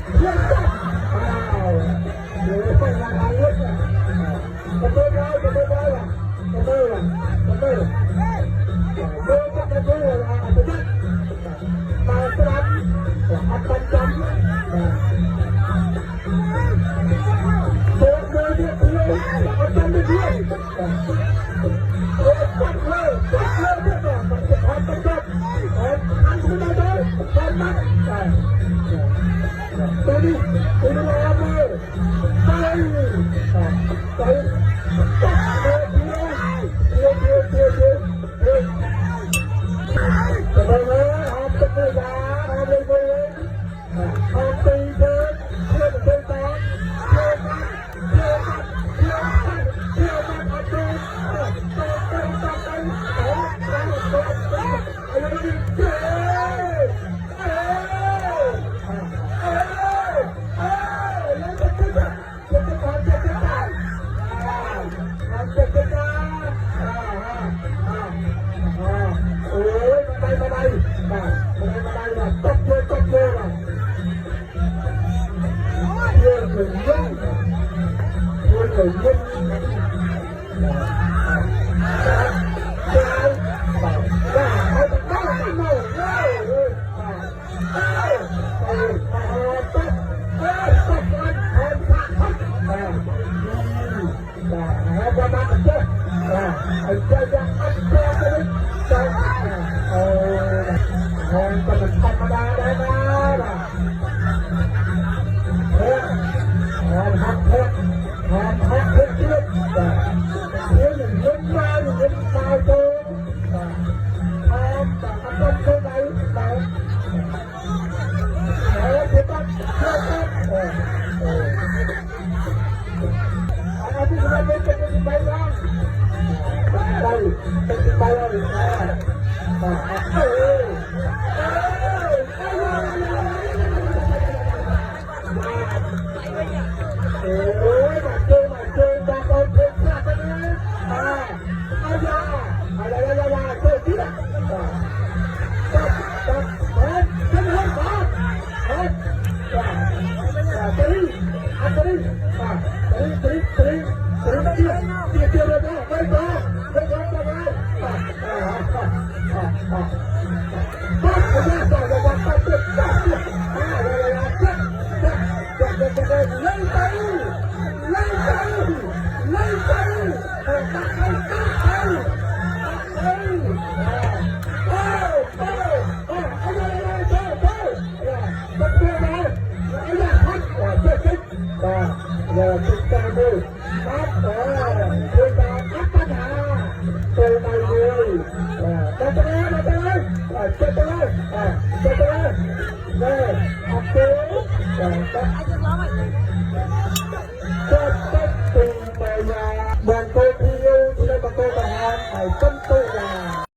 ພຽງແຕ່ ອ້າວ ໂອ້ຍ ໄປລະລາຍເລີຍ ກະເບີໄດ້ ກະເບີໄດ້ລະ ກະເບີລະ ກະເບີລະ ເບີກະເບີລະ ອັດຕະຍາດ ມາສະລັບ ອັດຕະຈັນ ໂດດເດີນເດີດທຽວ ອັດຕະຈັນເດີດທຽວ ໂອ້ຍ ປັດເລີຍ ປັດເລີຍ ເດີດ ປັດ ປັດ ປັດ ປັດ ເອີ ຫັນຂຶ້ນມາເດີ ເດີນມາ ເອີ ໂຕນີ້ ໂຕນີ້ລາວເດີ ໄປ ໄປ ຕັດເດີ ເດີ ເດີ ເດີ ເດີ ເດີ ສະບາຍເດີ ຫອມຕະກູລາ ຫອມເລີຍ ຫອມຕີເດີ ເດີ ເດີ ເດີ ເດີ ໂອ້ຍ ມາໄດ້ ມາໄດ້ ມາໄດ້ ມາໄດ້ ມາໄດ້ ມາໄດ້ ຕັບເລີຍ ຕັບເລີຍ ເພື່ອນເຂົາເຢັນ ເພື່ອນເຂົາເຢັນ ໂອ້ຍ ມາເຈີ ມາເຈີ ມາເຈີ ມາເອົາເພງຊາດກັນເລີຍ ອ່າ ອາຢາ ອາຢາ ອາຢາ ອາຢາ ເຈີເທື່ອ ອ່າ ຕັດ ຕັດ ແພນ ເປັນໄງ ອ່າ ອ່າ ຕີ ອ່າ ຕີ ອ່າ ຕີ ຕີ ຕີ ຕີ ເທື່ອ ເທື່ອ ເທື່ອ ໄປຕໍ່ ໄປຕໍ່ ໄປຕໍ່ ອ່າ ອ່າ ອ່າ ອ່າ ໂຕໃໝ່ເລີຍ ເອີ ມາຕະລາຍ ມາຕະລາຍ ເອີ ເຈັບຕະລາຍ ເອີ ເຈັບຕະລາຍ ເອີ ອັບເດດ ເອີ